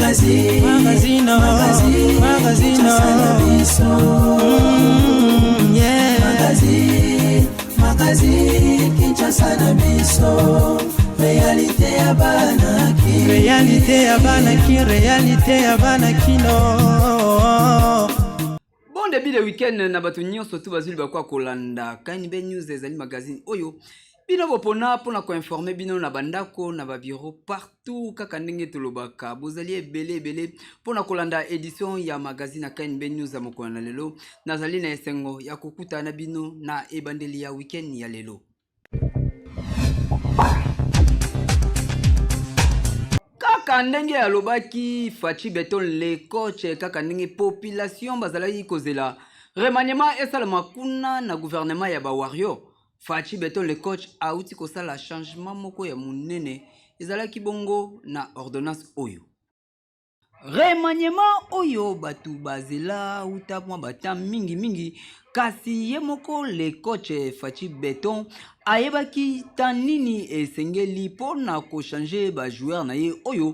Magazine, Magazine, magazine, magazine, Kinshasa na biso. Yeah. Magazine, magazine, Kinshasa na biso. Réalité ya bana Kin. Réalité ya bana Kin, réalité ya bana Kino. Bon début de week-end na bato nyonso tu bazwi libaku ya kolanda KNB News. Ezali magazine oyo bino bopona mpona koinformer bino na bandako, na babureau, partout. Kaka ndenge tolobaka, bozali ebele ebele mpona kolanda édition ya magazine ya KNB News ya mokolo na lelo. Nazali na esengo ya kokutana na bino na ebandeli ya week-end ya lelo. Kaka ndenge alobaki Fatshi Beton le coach, kaka ndenge population bazalaki kozela remaniement esalama kuna na gouvernement ya bawarrior, Fatshi Beton le coach auti kosala changement moko ya monene. Ezalaki bongo na ordonnance oyo, remaniement oyo bato bazela uta mwa bata mingimingi. Kasi ye moko le coach Fatshi Beton ayebaki ta nini esengeli mpo na kochanger bajoueur na ye oyo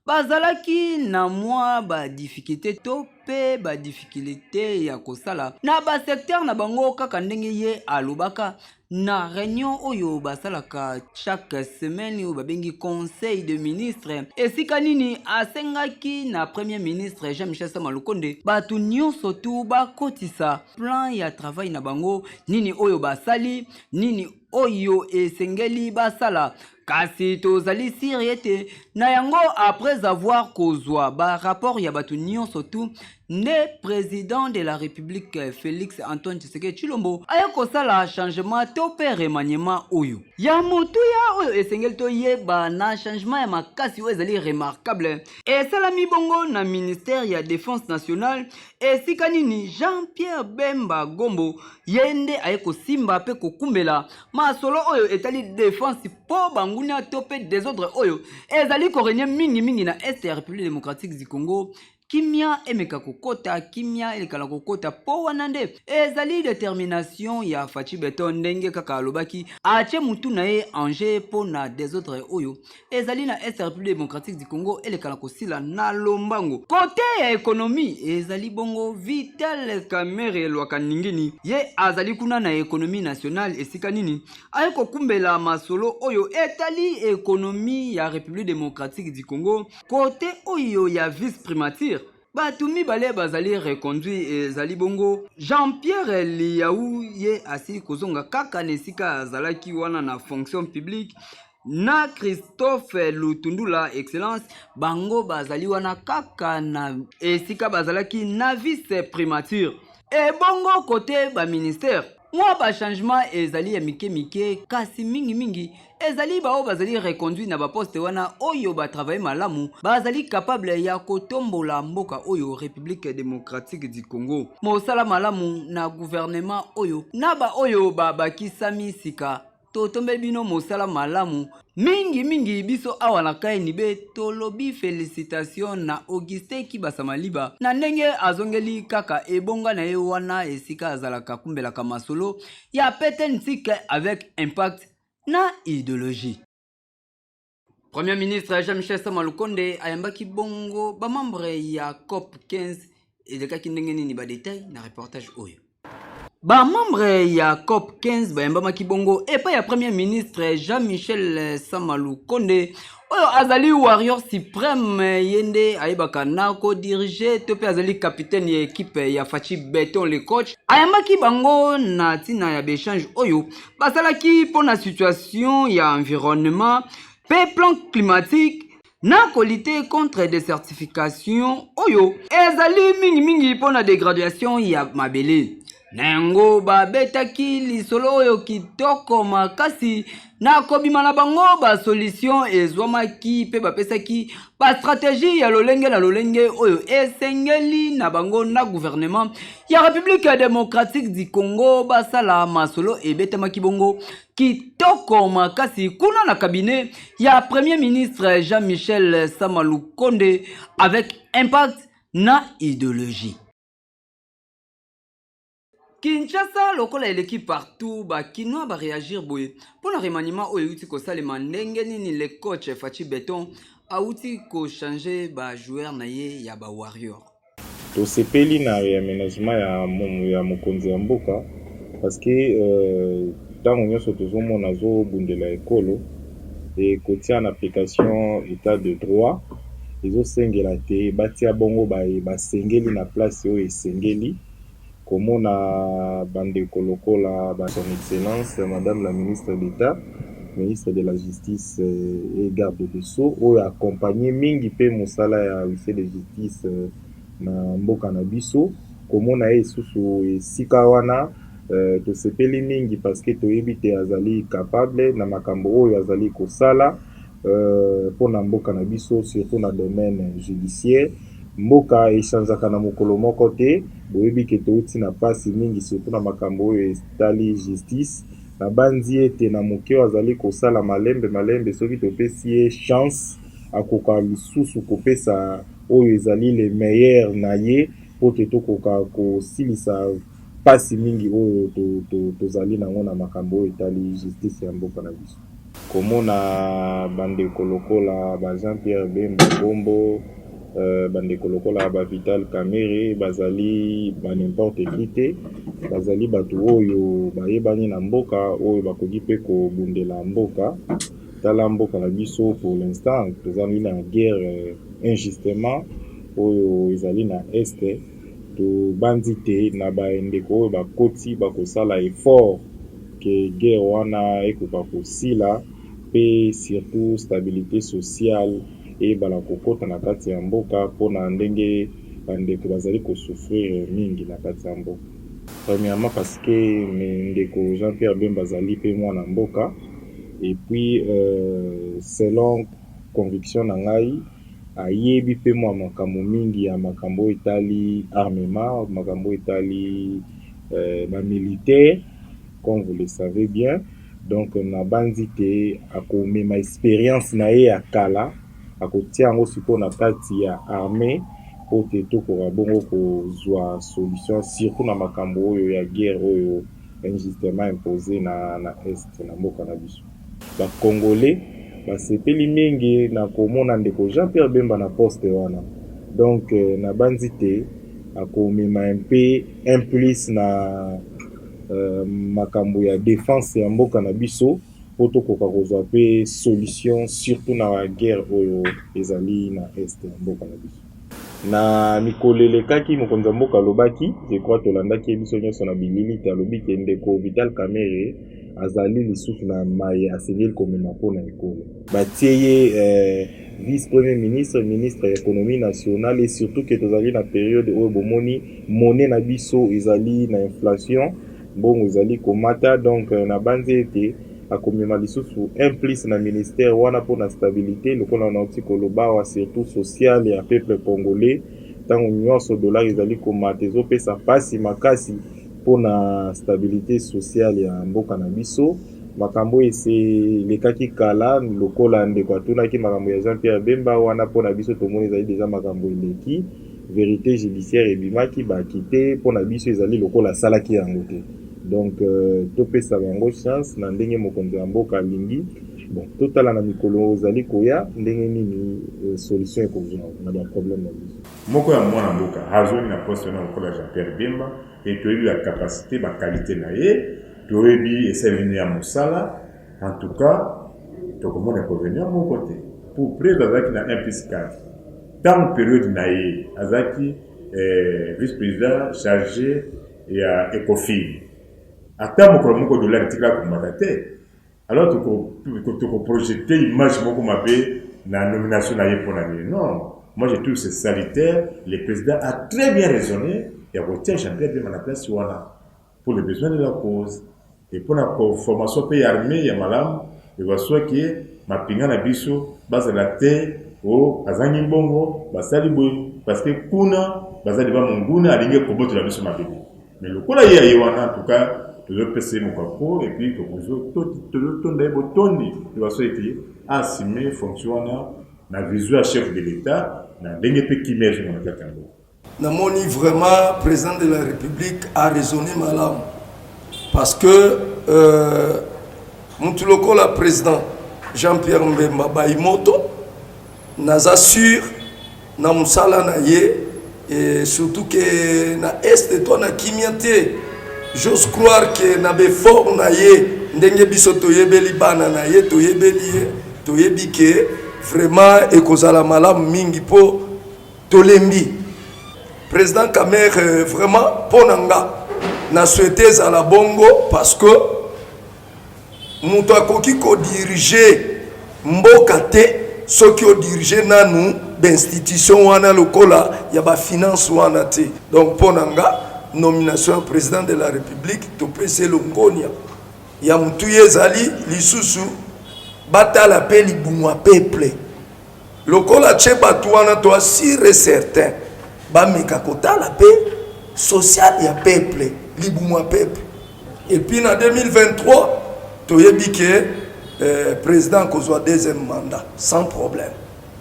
bazalaki na mwa badifficulté to mpe badifficulté ya kosala na basecteur na bango. Kaka ndenge ye alobaka na réunion oyo basalaka chaque semaine, oyo babengi conseil de ministre, esika nini asengaki na premier ministre Jean-Michel Sama Lukonde bato nyonso tu bakotisa plan ya travail na bango, nini oyo basali, nini oyo esengeli basala. Kasi tozali sûr ete na yango, après avoir kozwa barapport ya bato nyonso tu, nde président de la République Félix Antoine Tshisekedi Tshilombo aye kosala changement to mpe remaniement oyo ya motuya oyo esengeli toyeba. Na changement ya makasi oyo ezali remarquable esalami bongo na ministère ya Défense nationale, esika nini Jean-Pierre Bemba Gombo ye nde aye kosimba mpe kokumbela masolo oyo etali défense, mpo bangunia to mpe désordre oyo ezali korégner mingimingi na est ya République démocratique du Congo, kimia emeka kokota, kimia elekala kokota. Mpo wana nde ezali détermination ya Fatshi Beton. Ndenge kaka alobaki, atie mutu na ye ange mpo na désordre oyo ezali na est ya République démocratique du Congo elekala kosila na lombango. Côté ya économie, ezali bongo Vital Kamerhe Lwaka Ningini, ye azali kuna na économie nationale, esika nini aye kokumbela masolo oyo etali économie ya République démocratique du Congo. Côté oyo ya vice primature, bato mibale bazali reconduit. Ezali bongo Jean-Pierre Lihau, ye asili kozonga kaka na esika azalaki wana na fonction publique, na Christophe Lutundula Excellence. Bango bazali wana kaka na esika bazalaki na vice primature. Ebongo côté baministère, mwa bachangement ezali ya mike mike, kasi mingimingi ezali baoyo bazali reconduit na baposte wana, oyo batravaille malamu, bazali capable ya kotombola mboka oyo République démocratique du Congo. Mosala malamu na gouvernement oyo na baoyo babakisami sika. Totombeli bino mosala malamu mingimingi. Biso awa na KNB tolobi félicitation na Augustin Kibasa Maliba na ndenge azongeli kaka ebonga na ye wana esika azalaka kumbelaka masolo ya PTNTIC avec impact na idéologie. Premier ministre Jean-Michel Sama Lukonde ayambaki bongo bamembre ya COP 15. Elekaki ndenge nini? Badetail na reportage oyo. Bamembre ya COP 15 bayambamaki bongo epai ya premier ministre Jean-Michel Sama Lukonde, oyo azali warrior suprême. Ye nde ayebaka na kodiriger to mpe azali capitaine ya équipe ya Fatshi Beton le coach. Ayambaki bango na ntina ya baéchange oyo basalaki mpo na situation ya environnement mpe plan climatique na kolutter contre désertification oyo ezali mingimingi mpo na dégradation ya mabele. Na yango babetaki lisolo oyo kitoko makasi. Na kobima na bango, basolution ezwamaki mpe bapesaki bastratégie ya lolenge na lolenge oyo esengeli na bango na gouvernement ya République démocratique du Congo basala. Masolo ebetamaki bongo kitoko makasi kuna na cabinet ya premier ministre Jean-Michel Sama Lukonde avec impact na idéologie. Kinshasa lokola eleki partout, bakinois baréagir boye mpo na remaniement oyo euti kosalema. Ndenge nini le coach Fatshi Beton awuti ko changer ba joueurs na ye ya ba Warrior. Tosepeli na reamenagement ya mokonzi ya mboka parce que tango nionso tozomona azobundela ekolo et kotia en application etat de droit ezosengela te batia bongo baye basengeli na place oyo esengeli. Komona ba ndeko lokola ba Son Excellence Madame la Ministre d'Etat, Ministre de la Justice et Garde des Sceaux oyo a accompagner mingi mpe mosala ya Huissier de Justice na mboka na biso, komona ye lisusu esika wana tosepeli mingi parce que toyebi te azali capable na makambo oyo azali kosala. Mpo na mboka na biso surtout na domaine judiciaire. Mboka e changeaka na mokolo moko te. Boyebi ke towuti na pasi mingi surtout na makambo oyo etali justice. Nabanzi ete na moke oyo azali kosala malembe malembe soki topesi ye chance akoka lisusu kopesa oyo ezali le meilleur na ye mpo te tokoka kosilisa pasi mingi oyo tozali na yango na makambo oyo etali justice ya mboka na biso. Komona ba ndeko lokola ba Jean Pierre Bemba Gombo, ba ndeko lokola ba Vital Kamerhe bazali ba n'importe qui te, bazali batu oyo bayebani na mboka oyo bakoki pe kobundela mboka. Tala mboka na biso pour l'instant tozali na guerre injustement oyo ezali na Est, tobanzi te na ba ndeko oyo bakoti bakosala effort que guerre wana ekoka kosila pe surtout stabilite sociale eyebana kokota na kati ya mboka pona ndenge ba ndeko bazali ko souffrir mingi na kati ya mboka. Premièrement parce que ndeko Jean Pierre Bemba azali pe mwana mboka et puis selon conviction na ngai ayebi pe mua makambo mingi ya makambo oyo etali armement, makambo oyo etali ba militaires comme vous le savez bien donc nabanzi te akomema experience na ye ya kala akotia yango sikoyo na kati ya armee mpo te tokoka bongo kozua solution surtout na makambo oyo ya guerre oyo injustement impose na est na mboka na biso. Ba congolais basepeli mingi na komona ndeko Jean Pierre Bemba na poste wana donc nabanzi te akomema un peu un plus na makambo ya defense ya mboka na biso po tokoka kozwa pe solution surtout na guerre oyo ezali na est ya mboka na biso. Na mikolo elekaki mokonzi ya mboka alobaki, je crois tolandaki ye biso nionso na bilili te, alobi ke ndeko Vital Kamerhe azali lisusu na maye asengeli komema mpo na ekolo. Batie ye vice premier ministre, ministre ya economie nationale et surtout que tozali na periode oyo bomoni monnaie na biso ezali na inflation, mbongo ezali komata donc nabanzi ete akomema lisusu un plus na ministère wana mpo na stabilite lokola nauti koloba awa surtout sociale ya peuple congolais ntango nyonso dollar ezali komata ezopesa mpasi makasi mpo na stabilite sociale ya mboka na biso. Makambo oyo esi elekaki kala lokola ndeko atunaki makambo ya Jean Pierre Bemba wana mpo na biso tomoni ezali deja makambo eleki verite judiciaire ebimaki ba quitte mpo na biso ezali lokola asalaki yango te donc topesa bango chance na ndenge mokonzi ya mboka alingi bon totala na mikolo ozali koya ndenge nini solution ekozwa na ba problème na biso. Moko ya mwana mboka azongi na poste wana lokola Jean Pierre Bemba et toyebi ba capacite ba qualite na ye toyebi esaleli ne ya mosala en tout cas tokomona inconvenient moko te pour preuve azalaki na 1 plus 4 ntango periode na ye azalaki eh, vice président chargé ya ecofin ata mokolo moko dollar etikala komata te. Alors toko projecter image moko mabe na nomination na ye pona nini? Non, moi je trouve c'est salutaire, le president a très bien raisonne ya kotia Jean-Pierre Bemba na place wana pour le besoin de la cause et pona formation pe ya armee ya malamu eva soit que mapinga na biso bazala te oh azangi mbongo basali boye parce que kuna baza devant monguna alingi kobotola biso mabele. Mais lokola ye aye wana en tout cas tozopesa ye mokako et puis tozotonda ye botondi libaso ete assume fonction wana na vision ya chef de l'État na ndenge mpe kimia ezonga na kati ya mboka. Namoni vraiment président de la République a raisonné malamu parce que euh, mutu lokola président Jean-Pierre Mbemba Baimoto. Naza sur na musala na ye et surtout que na est toi na kimia te. J'ose croire que na befort na ye ndenge biso toyebeli bana na ye toyebeli ye toyebi que vraiment ekozala malamu mingi po tolembi président Kamerhe vraiment po na nga na souhaite ezala bongo parce que Moto akoki ko diriger mboka te soki o diriger nanu ba institution wana lokola ya ba finance wana te. Donc mpo na nga nomination ya president de la republique topesi ye longonia ya motuya ezali lisusu batala mpe libumu ya peuple lokola atie bato wana toa sur et certain bameka kotala mpe social ya peuple libumu ya peuple. Et puis na 2023 toyebi ke eh, président akozwa deuxième mandat sans problème.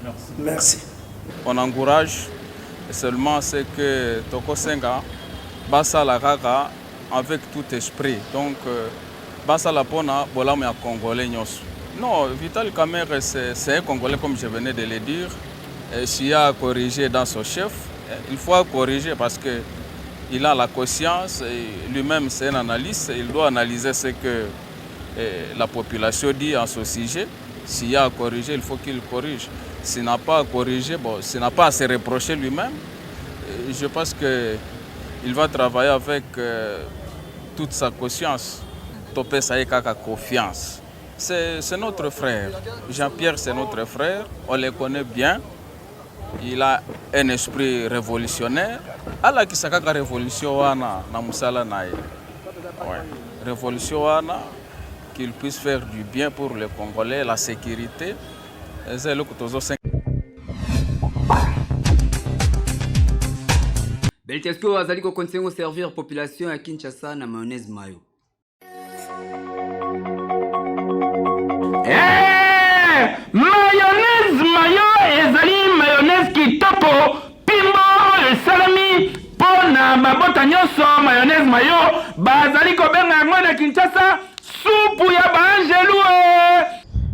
Merci. Merci. On encourage seulement ce que tokosenga basala kaka avec tout esprit donc euh, basala pona bolamu ya congolais nyonso. Non, Vital Kamerhe c'est un congolais comme je venais de le dire. S'il y a à corriger dans son chef, il faut corriger parce que il a la conscience, lui-même c'est un analyste, il doit analyser ce que la population dit en ce sujet. S'il y a à corriger, il faut qu'il corrige. S'il n'a pas à corriger, bon, s'il n'a pas à se reprocher lui-même, je pense que il va travailler avec euh, toute sa conscience. Topesa ye kaka confiance. C'est notre frère. Jean-Pierre, c'est notre frère. On le connaît bien. Il a un esprit révolutionnaire. Alakisa kaka révolution wana na musala na ye. Ouais. Révolution wana qu'il puisse faire du bien pour les Congolais, la sécurité. Eza eloko tozosenga. Beltesco azali ko continuer ko servir population ya Kinshasa na mayonnaise mayo. Eh, mayonnaise mayo ezali mayonnaise kitoko pimbo oyo esalemi mpo na mabota nyonso. Mayonnaise mayo bazali kobenga yango na Kinshasa supu ya baangelu. Eh.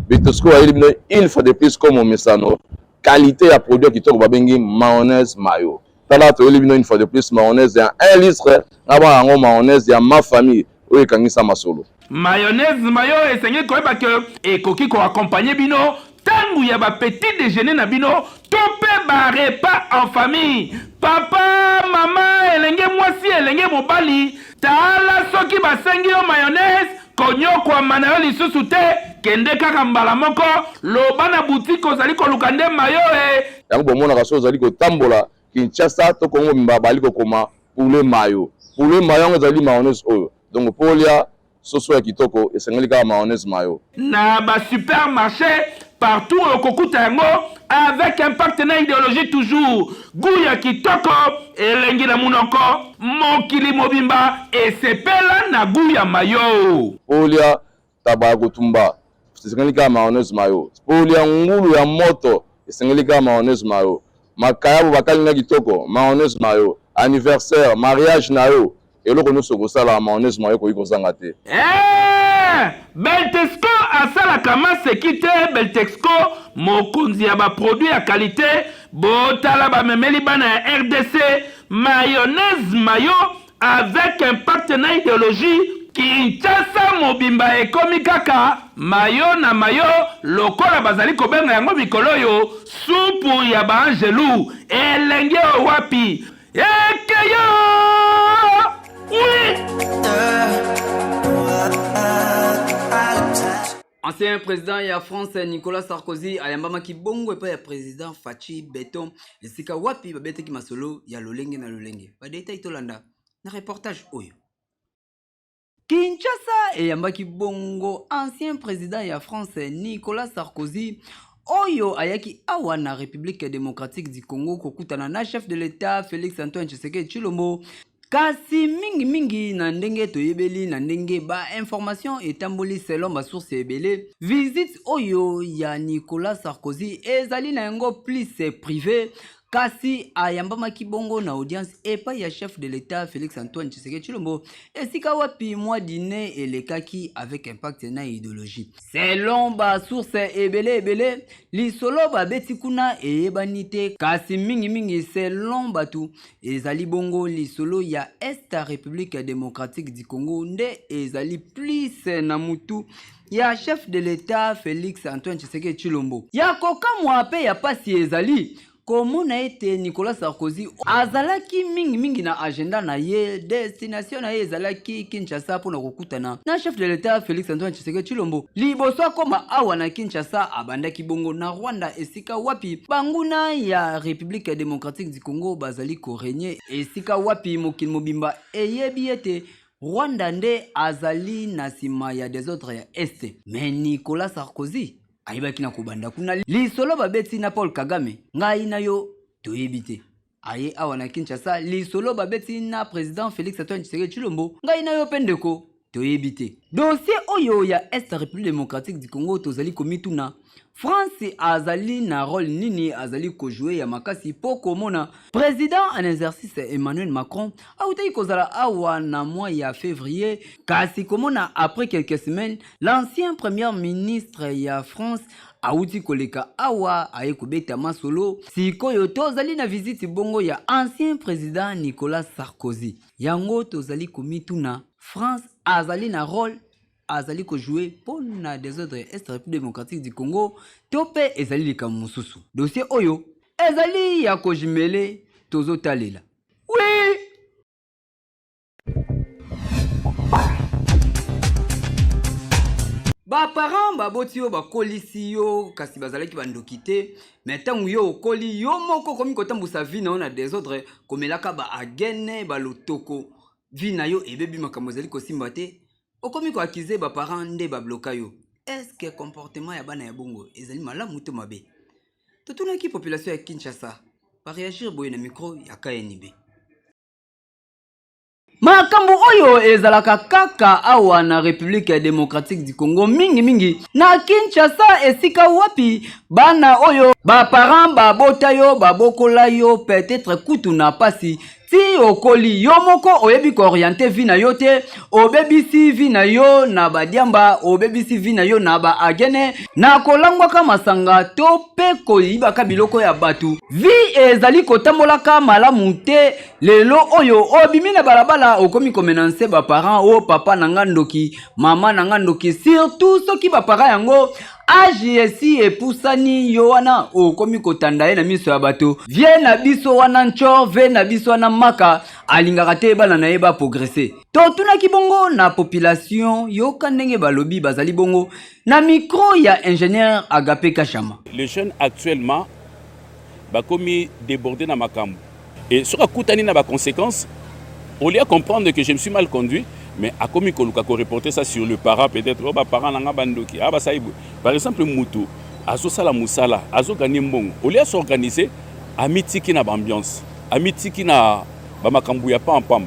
Bitosco ayeli bino une fois de plus comme omesano qualité ya produit ya kitoko babengi mayonnaise mayo. Tala toyeli bino une fois de plus mayonnaise ya 1 litre na bana yango mayonnaise ya ma famille oyo ekangisa masolo. Mayonnaise mayo esengeli koyeba ke ekoki ko accompagner bino tango ya ba petit dejeuner na bino to pe ba repas en famille. Papa, mama, elenge mwasi, elenge mobali, tala soki basengi yo mayonnaise konyokwama na yo lisusu te, kende kaka mbala moko loba na boutique ozali koluka nde mayo e. Yango bomonaka soki ozali kotambola Kinshasa to Congo mobimba bazali kokoma poulet mayo. Poulet mayo yango ezali mayonnaise oyo. Donc po olia soso ya kitoko esengeli kaka mayonnaise mayo. Na ba supermarche partout okokuta yango avec impact na ideologie toujours gout ya kitoko elengi na munoko mokili mobimba esepela na gout ya mayo. Po olia taba ya kotumba esengeli kaka mayonnaise mayo. Po olia ngulu ya moto esengeli kaka mayonnaise mayo. Makayabo bakalinga kitoko mayonnaise mayo. Anniversaire, mariage na yo eloko nionso okosala mayonnaise mayo ekoki kozanga te. Eeh Beltexco asalaka maseki te Beltexco mokonzi ya ba produits ya qualite botala bamemeli bana ya rdc mayonnaise mayo Avec impact na ideologie, Kinshasa mobimba ekomi kaka mayo na mayo lokola bazali kobenga yango mikolo oyo supu ya ba angelu. Elengi oyo wapi? Ekeyo! Oui! Ancien président ya France Nicolas Sarkozy ayambamaki bongo epai ya président Fatshi Beton esika wapi babetaki masolo ya lolenge na lolenge. Ba detail tolanda na reportage oyo. Kinshasa eyambaki bongo ancien président ya France Nicolas Sarkozy oyo ayaki awa na République démocratique du Congo kokutana na chef de l'État Félix Antoine Tshisekedi Tshilombo Kasi mingi mingi na ndenge toyebeli na ndenge ba information etamboli selon ba source ebele, visite oyo ya Nicolas Sarkozy ezali na yango plus prive. Kasi ayambamaki bongo na audience epai ya chef de l'Etat Felix Antoine Tshisekedi Tshilombo, esika wapi mwa diner elekaki avec impact na ideologie. Selon ba sources ebele ebele, lisolo babeti kuna eyebani te, kasi mingi mingi selon batu ezali bongo lisolo ya Est ya Republique Democratique du Congo nde ezali plus na mutu ya chef de l'Etat Felix Antoine Tshisekedi Tshilombo. Ya kokamwa pe ya pasi ezali komona ete Nicolas Sarkozy azalaki mingi mingi na agenda na ye, destination na ye ezalaki Kinshasa mpo na kokutana na chef de l'Etat Felix Antoine Tshisekedi Tshilombo. Liboso akoma awa na Kinshasa, abandaki bongo na Rwanda esika wapi banguna ya Republique Democratique du Congo bazali ko regner, esika wapi mokili mobimba eyebi ete Rwanda nde azali na sima ya desordre ya Est. Mais Nicolas Sarkozy ayebaki na kobanda kuna lisolo babeti na Paul Kagame, ngai na yo toyebi te. Aye awa na Kinshasa lisolo babeti na president Felix Antoine Tshisekedi Tshilombo, ngai na yo pe ndeko toyebi te. Dossier oyo ya Est Republique Democratique du Congo tozali komituna France azali na role nini azali ko jouer ya makasi po komona president en exercice Emmanuel Macron awutaki kozala awa na mois ya février, kasi komona après quelques semaines l'ancien premier ministre ya France awuti koleka awa aye kobeta masolo. Sikoyo tozali na visite bongo ya ancien president Nicolas Sarkozy, yango tozali komituna France azali na role azali ko jouer mpo na desordre ya Est Republique Democratique du Congo to mpe ezali likambo mosusu. Dossier oyo ezali ya ko jumeler, tozotalela. Oui! Ba parents baboti yo bakolisi yo kasi bazalaki bandoki te, mais ntango yo okoli yo moko okomi kotambusa vie na yo na desordre, komelaka ba agene ba lotoko, vie na yo ebebi, makambo ezali kosimba te, okomi ko accuser ba parents nde ba bloka yo. Est-ce que comportement ya bana ya bongo ezali malamu to mabe? Totunaki population ya Kinshasa ba reagir boye na micro ya KNB. Makambo oyo ezalaka kaka awa na Republique Democratique du Congo, mingi mingi na Kinshasa, esika wapi bana oyo ba parents babota yo babokola yo peut-être kutu na pasi ti okoli yo moko oyebi kooriente vie na yo te, obebisi vie na yo na badiamba, obebisi vie na yo na baagene, na kolangwaka masanga to mpe koyibaka biloko ya bato. Vie ezali kotambolaka malamu te. Lelo oyo obimi na balabala okomi komenanse ba parents, o papa na nga ndoki, mama na nga ndoki, surtout soki ba parents yango age esi epusani, yo wana okomi kotanda ye na miso ya bato. Vie na biso wana ntshor, vie na biso wana maka, alingaka te bana na ye ba progresser. Totunaki bongo na population, yoka ndenge balobi bazali bongo na micro ya ingénieur Agape Kashama. Les jeunes actuellement bakomi débordé na makambo et soki akutani na ba conséquences, au lieu de comprendre que je me suis mal conduit, mais akomi koluka ko reporter ça sur le parent, peut-être oh ba parent nanga bandoki, ah basali boye. Par exemple mutu azosala musala, azoganye mbongo, au lieu s'organiser, amitiki na ba ambiance, amitiki na ba makambo ya pamba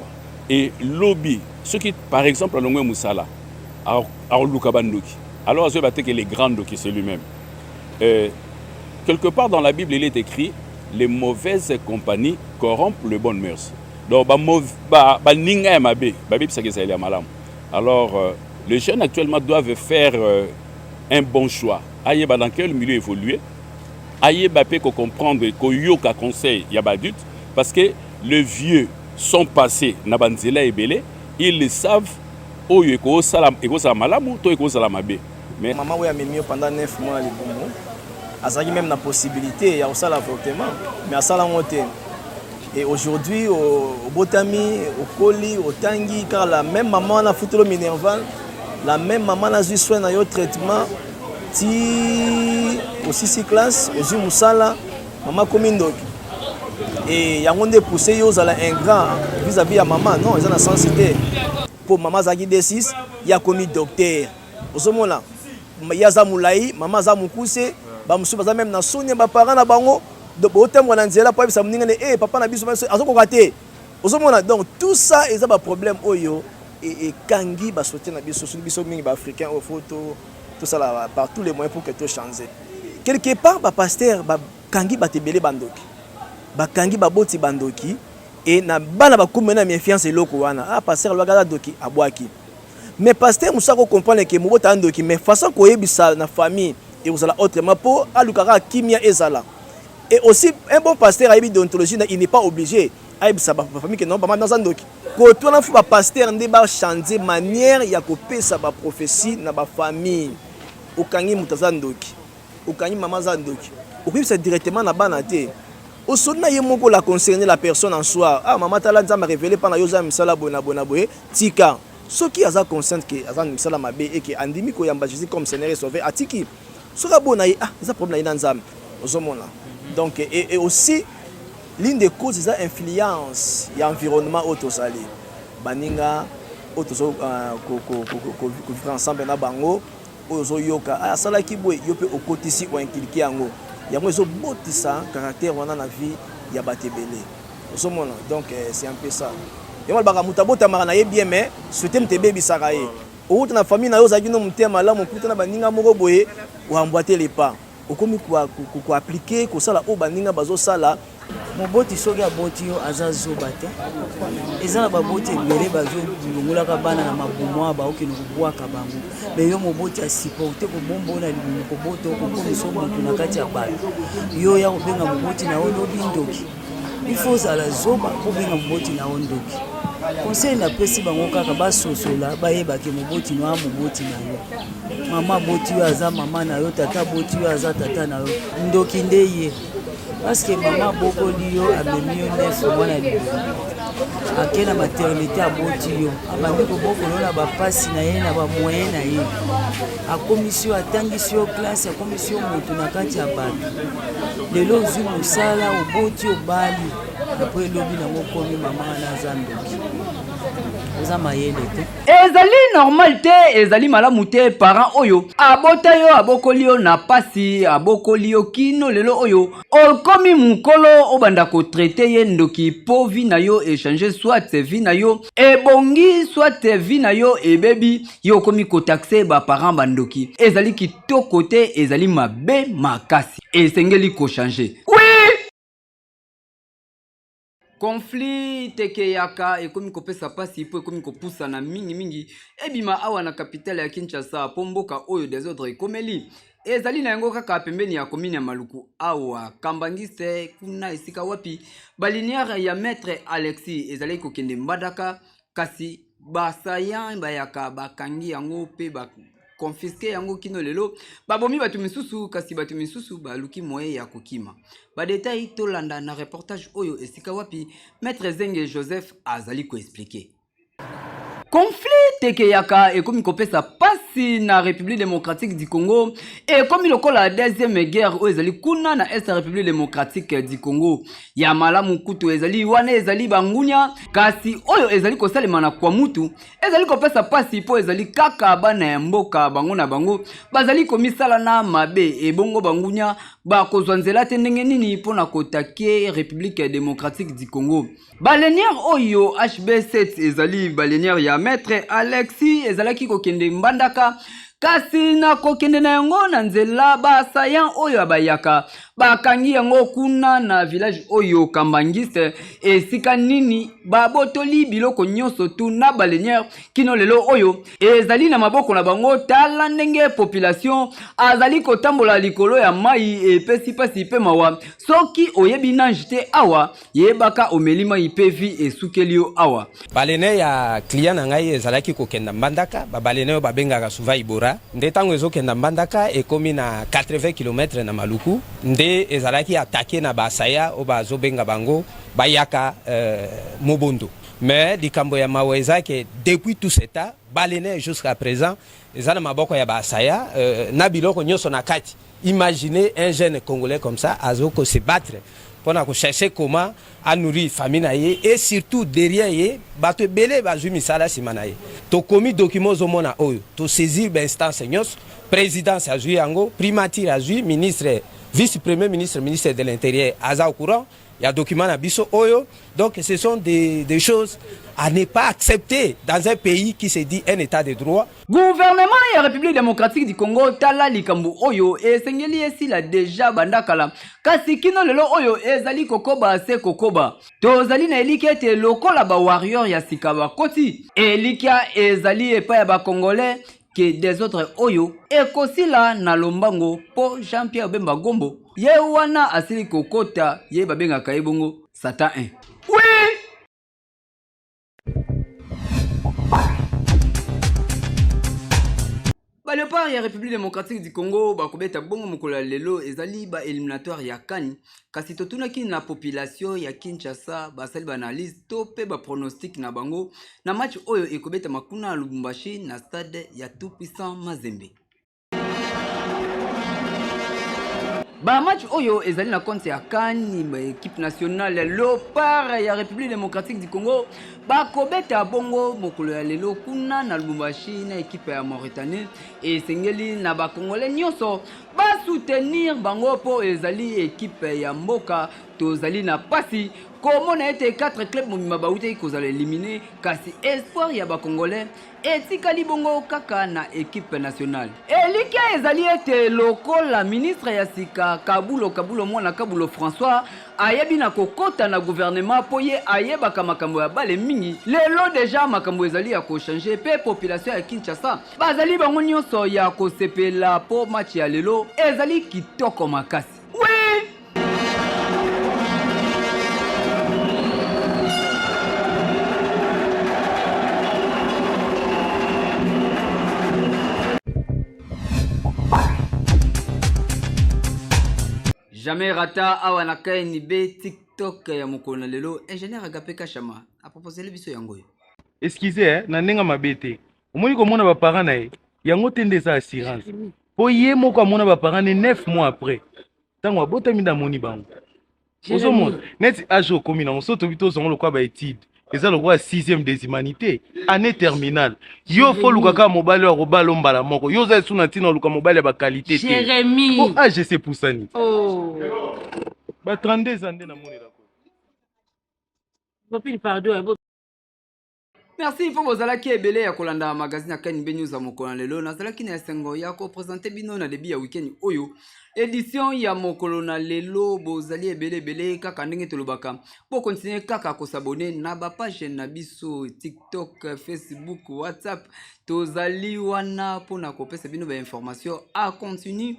et lobi soki par exemple alongwe musala akoluka bandoki, alors azoyeba te que les grands ndoki c'est lui-même. Quelque part dans la Bible il est écrit les mauvaises compagnies corrompent les bonnes mœurs. Donc ba ba baninga ya mabe babebisaka ezaleli ya malamu. Alors les jeunes actuellement doivent faire un bon choix, ayeba dans quel milieu évoluer, ayeba pe ko comprendre koyoka conseil ya ba adultes, parce que les vieux sont passés na ba nzela ebele, ils savent oyo ekosala ekozala malamu to ekozala mabe. Mais mama oyo amemi yo pendant 9 mois na libumu azalaki même na possibilité ya kosala avortement, mais asala yango te. Et aujourd'hui obotami, okoli, otangi, car la même maman wana afutelo minerval, la même maman nazwi soin na yo, traitement ti osisi classe, ozwi mosala, mama akomi ndoki. Et yango nde pousse yo ozala ingrat vis-à-vis ya mama. Non, eza na sens te. Po mama azalaki D6, ye akomi docteur. Ozomona ye aza molai, mama aza mokuse, bamosusu baza meme na soni ya baparent na bango. Donc botambola na nzela po ayebisa moninga ne, eh, papa na biso azokoka te. Ozomona, donc tout ça eza ba problème oyo ekangi ba société na biso, surtout biso mingi ba africain oyo faut tosala par tous les moyens pour que to changer. Quelque part ba pasteur bakangi bato ebele bandoki. Bakangi baboti bandoki et na bana bakomi na méfiance eloko wana. Ah pasteur alobaki aza ndoki abwaki. Mais pasteur mosusu ako comprendre que moboti aza ndoki mais façon koyebisa na famille ekozala autrement po aluka kaka kimia ezala. Et aussi un bon pasteur ayebi déontologie na il n'est pas obligé ayebisa ba famille que non mama naza ndoki. Kote wana faut ba pasteur nde ba changer manière ya kopesa ba prophetie na ba famille. Okangi moto aza ndoki, okangi mama aza ndoki, okoyebisa directement na bana te. Osoli na ye moko la concerner la personne en soi. Ah mama tala Nzambe a révéler pa na yo oza misala boye na boye na boye, tika. Soki aza consciente que aza na misala mabe et que andimi koyamba Jesus comme Seigneur et Sauveur, atiki. Soki aboyi na ye, ah eza problème na ye na Nzambe. Ozomona. Donc et, et aussi l'une des causes eza influence ya environnement oyo tozali. Baninga oyo tozo uh, ko, ko, ko, ko, ko vivre ensemble na bango oyo ozoyoka ah, asalaki boye yo mpe okotisi oinculke yango yango ezobotisa caractère wana na vie ya bato ebele ozomona donc eh, c'est un peu ça yango alobaka moto abotamaka na ye bien mais société moto ebebisaka ye owuta na famille na yo ozalaki no motema malamu okuta na baninga moko boye oemboite le pas okomi koaplike kosala oyo baninga bazosala. Moboti soki aboti yo aza zoba te. Eza na baboti ebele bazolongolaka bana na mabumu awa baokende kobwaka bango. Me yo moboti asupporte kobomba na libumu kobota okokomisa moto na kati ya bato. Yo oya kobenga moboti na yo lobi ndoki. Il faut ozala zoba mpo obenga moboti na yo ndoki. Conseil napesi bango kaka basosola bayeba ke moboti na yo moboti na yo. Mama aboti yo aza mama na yo, tata aboti yo aza tata na yo. Ndoki nde ye. Parce que mama abokoli yo, amemi yo nef mwana libumu. Ake na maternité aboti yo, abandi kobokola yo na bapasi na ye na bamoyen na ye. Akomisi yo, atangisi yo classe, akomisi yo moto na kati ya bato. Lelo ozwi mosala, oboti, obali, apres elobi nango okomi mama wana aza ndoki. Oza mayele te. Ezali normal te, ezali malamu te parent oyo abota yo abokoli yo na pasi abokoli yo kino lelo oyo okomi mukolo obanda ko traite ye ndoki po vie na yo echange soit vie na yo ebongi soit vie na yo ebebi yo okomi ko taxe ba parents ba ndoki ezali kitoko te ezali mabe makasi esengeli ko changer oui Conflit tekeyaka ekomi kopesa pasi mpo ekomi kopusana mingi mingi ebima awa na capitale ya Kinshasa mpo mboka oyo desordre ekomeli ezali na yango kaka pembeni ya commune ya Maluku awa Kambangiste kuna esika wapi baliniere ya maître Alexis ezalaki kokende Mbandaka kasi basayan bayaka bakangi yango mpe ba confisque yango kino lelo babomi bato misusu kasi bato misusu baluki moye ya kokima badetail tolanda na reportage oyo esika wapi maître zenge joseph azali koexplike conflit tekeyaka ekomi kopesa pasi na république démocratique du congo ekomi lokola deuxième guerre oyo ezali kuna na est ya république démocratique du congo ya malamu kutu ezali wana ezali bangunia kasi oyo ezali kosalema na kwamutu ezali kopesa mpasi mpo ezali kaka bana ya mboka bango na bango bazali komisala na mabe ebongo bangunia bakozwa nzela te ndenge nini mpo na kotake république démocratique du congo baleniere oyo hb7 ezali baleniere ya maître alexis ezalaki kokende mbandaka kasi na kokende na yango na nzela basayan oyo ya bayaka bakangi yango kuna na village oyo kambangiste esika nini babotoli biloko nyonso tu na baleniere kino lelo oyo ezali na maboko na bango tala ndenge population azali kotambola likolo ya mai epesi mpasi mpe mawa soki oyebi nage te awa Yebaka omeli mayi pe vie esukeli yo awa. Balene ya client na ngai ezalaki kokenda Mbandaka, ba balene oyo babengaka souvent Ibora, nde tango ezokenda Mbandaka ekomi na 80 kilomètres na Maluku nde ezalaki attaquer na ba assaillants oyo bazobenga bango bayaka mobondo. Mais likambo ya mawa eza ke depuis tout ce temps balene jusqu'à present eza na maboko ya ba assaillants na biloko nionso na kati. Imaginez un jeune congolais comme ça azo ko se battre pona ko chercher comment a nourrir famille na ye et surtout derrière ye bato ebele bazui misala sima na ye. Tokomi document ozo mona oyo to saisir ba instances nionso, presidence azui yango, primature azui, ministre. Vice premier ministre, ministre de l'Intérieur aza au courant ya document na biso oyo. Donc ce sont des, des choses à ne pas accepter dans un pays qui se dit un état de droit. Gouvernement ya République démocratique du Congo tala likambo oyo esengeli esila deja banda kala, kasi kino lelo oyo ezali kokoba se kokoba. Tozali na elikya ete lokola ba warrior ya sika bakoti, elikya ezali epai ya ba Congolais ke desordre oyo ekosila na lombango mpo Jean-Pierre Bemba Gombo ye wana asili kokota, ye babengaka ye bongo Satan 1. Oui! Ba Leopards ya République démocratique du Congo bakobeta bongo mokolo ya lelo ezali ba éliminatoire ya CAN, kasi totunaki na population ya Kinshasa basali ba analyse to pe ba pronostic na bango na match oyo ekobetama kuna na Lubumbashi na stade ya tout puissant Mazembe. Ba match oyo ezali na compte ya CAN, ba équipe nationale ya Leopard ya République démocratique du Congo bakobeta bongo mokolo ya lelo kuna na Lubumbashi na équipe ya Mauritanie. Esengeli na ba Congolais nyonso ba soutenir bango mpo ezali équipe ya mboka. Tozali na pasi komona ete 4 clubs mobimba bautaki kozala elimine, kasi espoir ya ba Congolais Etikali bongo kaka na equipe nationale. Elikya ezali ete lokola ministre ya sika Kabulo Kabulo Mwana Kabulo François ayebi na kokota na gouvernement mpo ye ayebaka makambo ya bale mingi, lelo dejà makambo ezali ya ko changer mpe population ya Kinshasa bazali bango nionso ya kosepela mpo match ya lelo ezali kitoko makasi. Oui! Jamais rata awa na KNB TikTok ya mokolo na lelo ingénieur Agape Kashama a proposele biso yango oyo. Excusez eh, na ndenge mabe te. Omoni komona ba parents na ye yango te nde eza assurance. Po ye moko amona ba parents ne 9 mois après. Tango abotami nde amoni bango. Ozomona neti age okomi nango so tobi tozongo lokola ba étude eza lokola sixième des humanités année terminale yo fo luka kaka mobali oyo akobala mbala moko yo oza esu na ntina oluka mobali ya bakalite te po age esi epusani oh. ba 32 ans nde namonela Copine, pardon. Merci mpo bozalaki ebele ya kolanda magazine ya KNB News ya mokolo na lelo. Nazalaki na esengo ya kopresente bino na debut ya week-end oyo edition ya mokolo na lelo. Bozali ebele ebele kaka ndenge tolobaka, bokontinue kaka kosabone na bapage na biso TikTok, Facebook, WhatsApp. Tozali wana mpo na kopesa bino bainformation a continu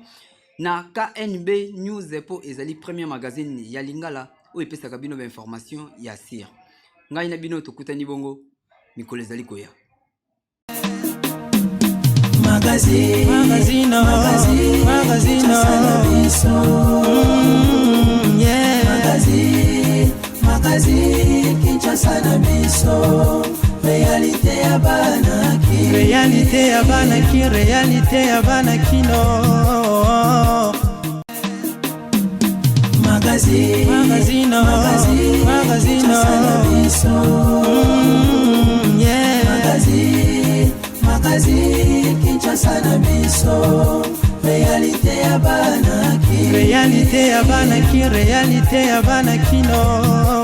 na KNB News mpo ezali premier magazine ya Lingala oyo epesaka bino bainformation ya sire. Ngai na bino tokutani bongo mikolo ezali koya. Magazine, magazine, magazine, magazine, yeah. Magazine, magazine, Kinshasa na biso. Réalité ya bana ki. Réalité ya bana ki, réalité ya bana kino. Magazine, magazine, magazine, magazine, Kinshasa na biso. Yeah. Magazine, magazine, Kinshasa na biso. Réalité ya bana ki. Réalité ya bana ki, réalité ya bana kino.